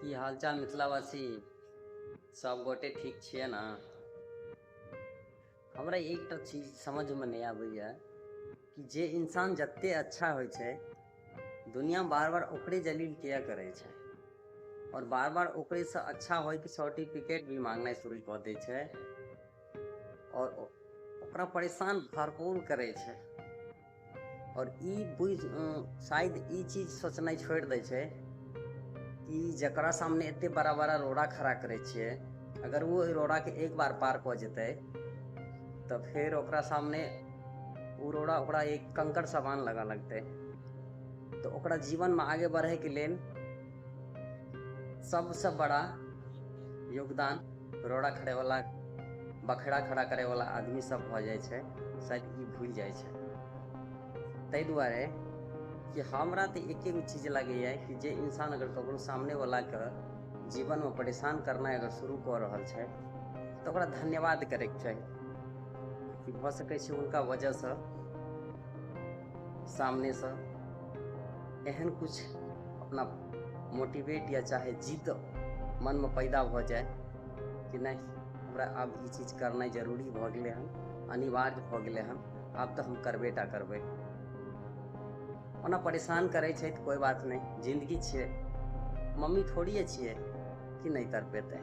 की हालचाल मिथिलावासी? सब गोटे ठीक छियै ने? हमरा एकटा चीज समझमे नहि आबैए कि जे इंसान जते अच्छा होइ छै, दुनिया बार बार ओकरे जलील किया करै छै और बार बार ओकरेसँ अच्छा होइके सर्टिफिकेट भी मांगनाइ शुरू कऽ दै छै और ओकरा परेशान भरपूर करै छै। और ई बुझि शायद ई चीज सोचनाइ छोड़ि दै छै कि जकरा सामने एते बड़ा बड़ा रोड़ा खड़ा करै छियै, अगर ओ ओहि रोड़ाके एक बार पार कऽ जेतै तऽ फेर ओकरा सामने ओ रोड़ा ओकरा एक कंकड़ समान लगऽ लगतै। तऽ ओकरा जीवनमे आगे बढ़ैके लेल सबसँ बड़ा योगदान रोड़ा खड़ेवला, बखेड़ा खड़ा करैवला आदमी सब भऽ जाइ छै। शायद ई भूलि जाइ छै। ताहि दुआरे कि हमरा तऽ एके गो चीज लगैए कि जे इंसान अगर ककरो सामनेवलाके जीवनमे परेशान करनाइ अगर शुरू कऽ रहल छै तऽ ओकरा धन्यवाद करैके चाही कि भऽ सकै छै हुनका वजहसँ सामनेसँ एहन किछु अपना मोटिवेट या चाहे जिद मनमे पैदा भऽ जाय कि नहि, हमरा आब ई चीज करनाइ जरूरी भऽ गेलै हन, अनिवार्य भऽ गेलै हन, आब तऽ हम करबे टा करबै। ओना परेशान करै छै तऽ कोइ बात नहि, जिन्दगी छियै, मम्मी थोड़िए छियै कि नहि तड़पेतै।